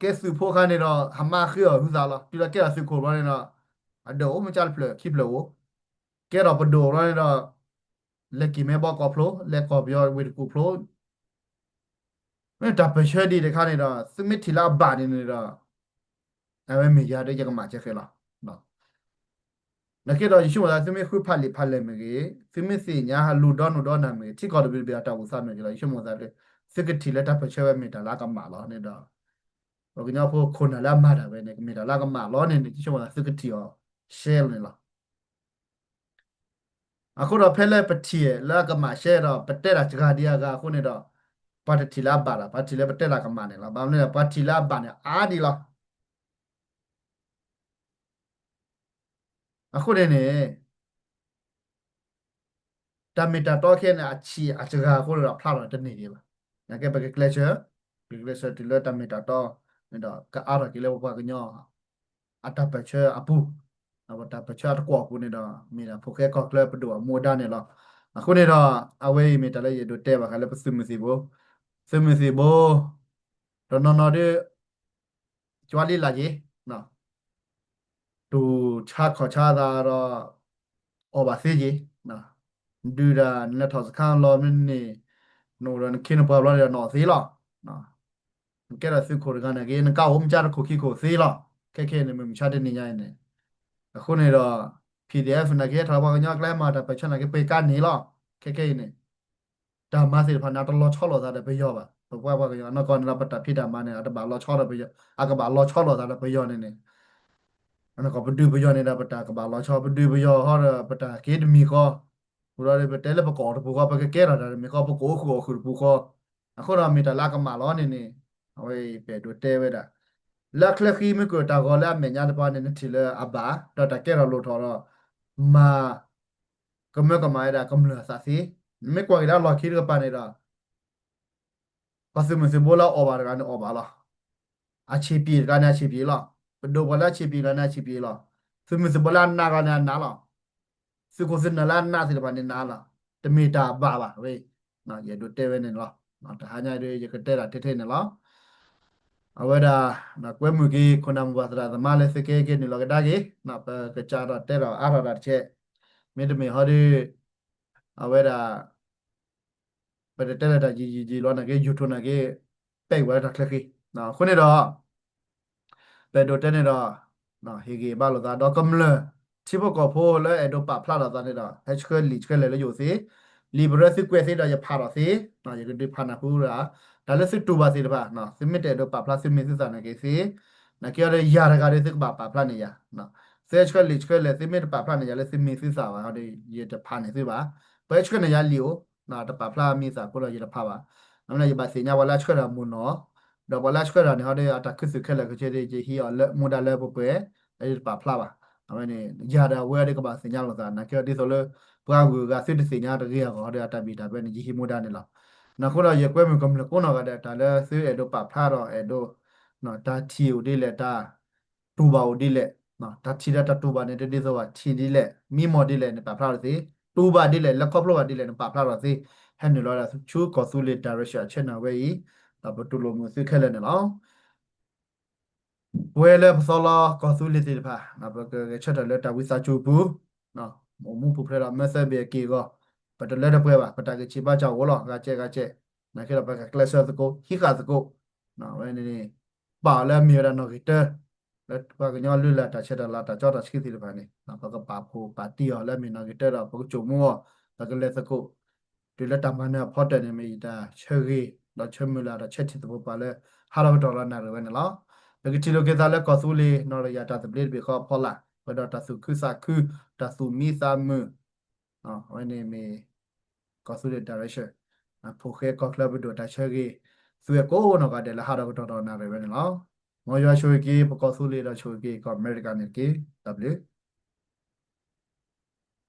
ကဲသုးဖိခါန့ၣ်ဒီး ဟးမၤဃ့အီၤဟုသးလီၤ. တုၤလီၤကဲထီၣ်သုးခိၣ်ဘျီန့ၣ်ဒီး အဒၢးအိၣ်မ့ၢ်ကၢ်တဖျၢၣ်ခံဖျၢၣ်အိၣ်, ကဲထီၣ်ပဒိၣ်ဘျီန့ၣ်ဒီး လဲၤက့ၤမဲဘီကီၢ်ဖျိ, လဲၤကီၢ်ပယီၤဝ့ၢ်တကူၣ်ဖျိ, မ့ၢ်တၢ်ပၢၢ်ဆၢဒံးတခါန့ၣ်ဒီး သုမ့ၢ်ထံၣ်လၢအဘၣ်န့ၣ်န့ၣ်ဒီး အဝဲမ့ၢ်ယၤဒီးယကမၤစၢၤဃဲလီၤ. နာ်က့ဒီးယဆိကမိၣ်သး သုမ့ၢ်ဃုဖးလံာ်ဖးလဲၢ်မ့ၢ်ဂ့ၤ, သုမ့ၢ်သ့ၣ်ညါဟးလူၤဒီနုာ်ဒီနၢ်မ့ၢ်ဂ့ၤ, ထံကီၢ်တဘ့ၣ်တဘ့ၣ်အတၢ်အိၣ်သးမ့ၢ်ဂ့ၤလီၤ, ယဆိကမိၣ်သးလၢ သုကထံၣ်လၢတၢ်ပၢၢ်ဆၢဝဲမ့ၢ်တၢ်လၢအကမၣ်လီၤန့ၣ်ဒီး ပှၤကညီဖိခိၣ်နၢ်လၢအမၤတၢ်ဝဲန့ၣ် ကမ့ၢ်တၢ်လၢအကမၣ်လီၤန့ၣ်န့ၣ် ယဆိကမိၣ်သးသုကထံၣ်အီၤရှဲလီၤန့ၣ်လီၤ. အဃိဒီးဖဲလၢပထံၣ်လၢအကမၣ်ရှဲဒီး ပတဲတၢ်စှၤဒံးအဂၤအဃိန့ၣ်ဒီး ပှၤတထံၣ်လၢအဘၣ်ဒီး ပှၤထံၣ်လၢပတဲတၢ်ကမၣ်န့ၣ်လီၤ. ဘၣ်မနုၤလဲၣ် ပှၤထံၣ်လၢအဘၣ်န့ၣ်အါဒံးလီၤ. အဃိန့ၣ်န့ၣ် တၢ်မ့ၢ်တၢ်တီခဲအံၤန့ၣ် အဆံးအစှၤအဃိန့ၣ်ဒီး ဖျါထီၣ်တန့ၢ်ဒံးဘၣ်. နာ်က့ပကကျဲးစၢး, ပကကျဲးစၢးတုၤလၢတၢ်မ့ၢ်တၢ်တီန့ၣ်ဒီး ကအါထီၣ်က့ၤလၢပပှၤကညီ အတၢ်ပၢၢ်ဆၢအပူၤ, ဒီးပတၢ်ပၢၢ်ဆၢအတကွီၢ်အပူၤန့ၣ်ဒီး မ့ၢ်ဒၣ်ဖိၣ်ဃဲကီၢ်ချၢပဒိၣ်အမူအဒါန့ၣ်လီၤ. အဃိန့ၣ်ဒီး အဝဲအံၤမ့ၢ်တၢ်လၢယအဲၣ်ဒိးတဲဘၣ်ဃးလၢပသုးမုၢ်သံၣ်ဘိ, သုးမုၢ်သံၣ်ဘိ တနီၤနီၤဒီး ကၠွါလံလၢ်က့ၤ တူၢ်ဆါခီၣ်ဆါသးဒီး အီၣ်ဘၣ်သ့က့ၤ, ဒုးဒၣ်နလဲၤထီၣ်စခါလီၤမ့ၢ်န့ၣ်, နအိၣ်ဒီးနခ့နပှၤဘျီဒီးနအီၣ်သ့လီၤ. နကဲထီၣ်သုးခိၣ်တဂၤန့ၣ်က့ နကအိၣ်မ့ၢ်ကါတခိၣ်ခံခိၣ်သ့လီၤ. ခဲခဲအံၤန့ၣ် မုၢ်မဆါတနံၤညါအံၤန့ၣ်, အဃိန့ၣ်ဒီး P D F နာ်က့ဟဲထီၣ်ပှၤကညီကျဲမၤတၢ်ပၢၢ်ဆၢနာ်က့ ပှ့ၤကါန့ၣ်လီၤ. ခဲခဲအံၤန့ၣ် တၢ်မၤသ့ၣ်တဖၣ်န့ၣ် အတလီၤဆီလိာ်သးဒီးပယီၤဘၣ်. ပပှၤပှၤကညီအနီၢ်ကီၢ်န့ၣ်ဒီး ပတၢ်ဖံးတၢ်မၤန့ၣ် အတဘၣ်လီၤဆီဒီးပယီၤ, အကဘၣ်လီၤဆီလိာ်သးဒီးပယီၤန့ၣ်န့ၣ်, အနီၢ်ကီၢ်ပဒုးပယီၤန့ၣ်ဒီး ပတၢ်ကဘၣ်လီၤဆီ, ပဒုးပယီၤဟီဒီး ပတၢ်က့ၤတမံၤဃီ, ပူၤဒီးပတဲလၢပကအီၣ်တပူၤဃီ ပကကဲထီၣ်တၢ်တမံၤဃီ ပကအိၣ်ဃုာ်အီၣ်ဃုာ်တပူၤဃီ, အဃိဒီးမ့ၢ်တၢ်လၢအကမၣ်လီၤန့ၣ်န့ၣ်, အဝဲအံၤပအဲၣ်ဒိးတဲဝဲဒၣ်, လၢအချၢဃံမ့ၢ်ကွၢ်တၢ်ဂီၤလၢအမဲာ်ညါတပၤန့ၣ် နထံၣ်လၢအဘၣ် ဒီးတၢ်ကဲထီၣ်လိၣ်ထီၣ်ဒီး မၤ ကမၢကမၣ်ဝဲဒၣ်ကမျၢၢ်အသးသ့, နမ့ၢ်ကွၢ်က့ၤလၢအလီၢ်ခံတကပၤန့ၣ်ဒီး ပှၤသုးမုၢ်သုးဘိလၢအအီၣ်ဘၣ်တဂၤန့ၣ်အီၣ်ဘၣ်လီၤ. အဆံးပံၤတဂၤန့ၣ်အဆံးပံၤလီၤ. ပဒိၣ်ပှၤလၢအဆံးပံၤတဂၤန့ၣ်အဆံးပံၤလီၤ. သုးမုၢ်သုးဘိလၢအနးတဂၤန့ၣ်အနးလီၤ. သုးခိၣ်သုးနၢ်လၢအနးသ့ၣ်တဖၣ်န့ၣ်နးလီၤ. တမ့ၢ်တၢ်ဘၣ်ဘၣ်ဝဲ, ယအဲၣ်ဒိးတဲဝဲန့ၣ်လီၤ. တဟါညါဒီး ယကတဲဒၣ်ထဲထဲန့ၣ်လီၤ. အဝဲဒၣ် ကွဲမုာ်က့ၤ ခိၣ်နၢ်မိၢ်ပၢ်သရၣ်သမါလၢသုကဲက့ၤနုာ်လီၤကဒါက့ၤ, ပကစးထီၣ်တဲထီၣ်အါထီၣ်တၢ်တကဲး, မ့တမ့ၢ်ဟီဒီး အဝဲဒၣ် ပတတဲလၢတၢ်ယံာ်ယံာ်ယံာ်လီၤနာ်က့ YouTube နာ်က့ ပဲာ်ဝဲတၢ်ချၢဃံ, အဃိန့ၣ်ဒီး ပအဲၣ်ဒိးတဲန့ၣ်ဒီး ဟ့ၣ်ဂံၢ်ဘါလိာ်သး ဒီးကမျၢၢ်ထံဖိကီၢ်ဖိလၢအဲၣ်ဒိးပာ်ဖျါထီၣ်သးန့ၣ်ဒီး ဟဲဆှၢလံာ်ဆှၢလဲၢ်လၢယအိၣ်သ့, လံာ်ပရၢသုကွဲးသ့ဒီးယဖးထီၣ်သ့, ယကဒုးဖးနၢ်ဟူဒၣ် တၢ်လၢသုတူၢ်ဘၣ်သ့ၣ်တဖၣ်, သုမ့ၢ်တအဲၣ်ဒိးပာ်ဖျါသုမံၤသုသးနာ်က့သ့, နာ်က့အီၤဒီးယၤတဂၤဒီးသုကဘၣ်ပာ်ဖျါန့ၢ်ယၤ, သုဟဲဆှၢလံာ်ဆှၢလဲၢ် သုမ့ၢ်တပာ်ဖျါန့ၢ်ယၤလၢသုမံၤသုသးဘၣ်ဒီး ယတဖးန့ၢ်သုဘၣ်, ပှၤဟဲဆှၢန့ၢ်ယၤလံာ်အိၣ်, တပာ်ဖျါမံၤသးအဃိဒီးယတဖးဘၣ်, မ့ၢ်လၢယဘၣ်သ့ၣ်ညါပှၤလၢအဆှၢတၢ်မုၢ်နီၢ်, ဒီးပှၤလၢအဆှၢတၢ်န့ၣ်ဟီဒီး အတၢ်ခူသူၣ်ခဲလၢာ်ခဲဆ့ဒီး ယဟံးအီၤလၢမူဒါလၢပှဲၤပှဲၤ, ဒီးယတပာ်ဖျါဘၣ်, အဝဲန့ၣ် ယၤဒီးအဝဲဒီးကဘၣ်သ့ၣ်ညါလိာ်သး နာ်က့အီၤဒ်သိးလၢ ပှၤဂုၤအဂၤသုတသ့ၣ်ညါတဂ့ၤအဂီၢ်ဒီး အတၢ်ဘံၣ်တၢ်ဘၢန့ၣ် ယဟံးမူဒါန့ၣ်လီၤ. အဃိဒီးယကွဲမုာ်ကမျၢၢ်ကိးနီၢ်ဂၤဒဲး တၢ်လၢသုအဲၣ်ဒိးပာ်ဖျါဒီးအဲၣ်ဒိး တၢ်ထံၣ်အိၣ်ဒ်လဲၣ် တၢ်တူၢ်ဘၣ်အိၣ်ဒ်လဲၣ်, တၢ်ထံၣ်ဒီးတၢ်တူၢ်ဘၣ်န့ၣ် တဒ်သိးဘၣ် ထံၣ်ဒ်လဲၣ် မံမီၢ်ဒ်လဲၣ်န့ၣ် ပာ်ဖျါထီၣ်သ့, တူၢ်ဘၣ်ဒ်လဲၣ် လဲၤခီဖျိဘၣ်ဒ်လဲၣ်န့ၣ် ပာ်ဖျါထီၣ်သ့, ဟဲနုာ်လီၤဒၣ်ဆူကီၢ်သူလ့ၤ direction အဝဲအံၤ, ဒီးပတူၢ်လိာ်မုာ်သုခဲလၢာ်န့ၣ်လီၤ. ပဝဲလၢပသီလီၤကီၢ်သူလ့ၤသ့ၣ်တဖၣ် ပကဂဲၤဆၢထၢၣ်လၢတၢ်ဝံသးစူၤအပူၤ, အိၣ်မူပူၤဖျဲးဒီးမၢသၢဘ့ၣ်အက့ၢ်အဂီၢ်, ပတလၢတပှဲၤဘၣ်, ပတၢ်ဂံၢ်ဆံးဘါစၢ်အိၣ်လီၤ, ဂၤကဲဂၤကဲ, နာ်က့ဒီးပကကျဲးစၢးသကိး ဟံးဃာ်သကိး, ဝဲန့ၣ် ပာ်အီၤလၢအမ့ၢ်ဝဲဒၣ်နီၣ်ဂံၢ်တၢ လၢပှၤကညီလုၢ်လၢ်တၢ်ဆဲးတၢ်လၤတၢ်ကၠီတၢ်ဆှံသ့ၣ်တဖၣ်န့ၣ် ပကပာ်ဖှိၣ်ပာ်တံၢ်အီၤလၢအမ့ၢ်နီၣ်ဂံၢ်တၢဒီး ပကစိာ်မူအီၤ, ပကလဲၤသကိး, တုၤလၢတၢ်မၤနၢၤအဖီတၢၢ်န့ၣ် မ့ၢ်ယတၢ်ဆၢဂ့ၤ ဒီးဆၢမုၢ်လၢ်ဒီးဆၢထံၣ်သဖိပှၤလၢ ဟးထီၣ်ကတီၢ်လီၤနၣ်ရံၣ်ဝဲန့ၣ်လီၤ. ပကထံၣ်လိာ်က့ၤသးလၢကီၢ်သူလ့ၤ နီၣ်တယၢ်တၢ်သဘျ့တဘ့ၣ်ဃီအဖီလာ် ပဒီးတၢ်သူၣ်ခုသးခု တၢ်သူၣ်မံသးမုာ် အဝဲန့ၣ်မ့ၢ် ကီၢ်သူလ့ၤ direction, ဖိၣ်ဃဲကီၢ်ချၢပဒိၣ်တၢ်ဆၢဂ့ၤ, သုဝဲကိးနီၢ်ဂၤဒဲးလၢဟးထီၣ်ကတီၢ်ဒီးနၣ်ရံၣ်ဝဲန့ၣ်လီၤ. မ်ယွၤဆိၣ်ဂ့ၤက့ၤ ပကီၢ်သူလ့ၤဒီးဆိၣ်ဂ့ၤက့ၤ ကီၢ်အမဲရကၤန့ၣ်တက့ၢ်. တၢ်ဘျုး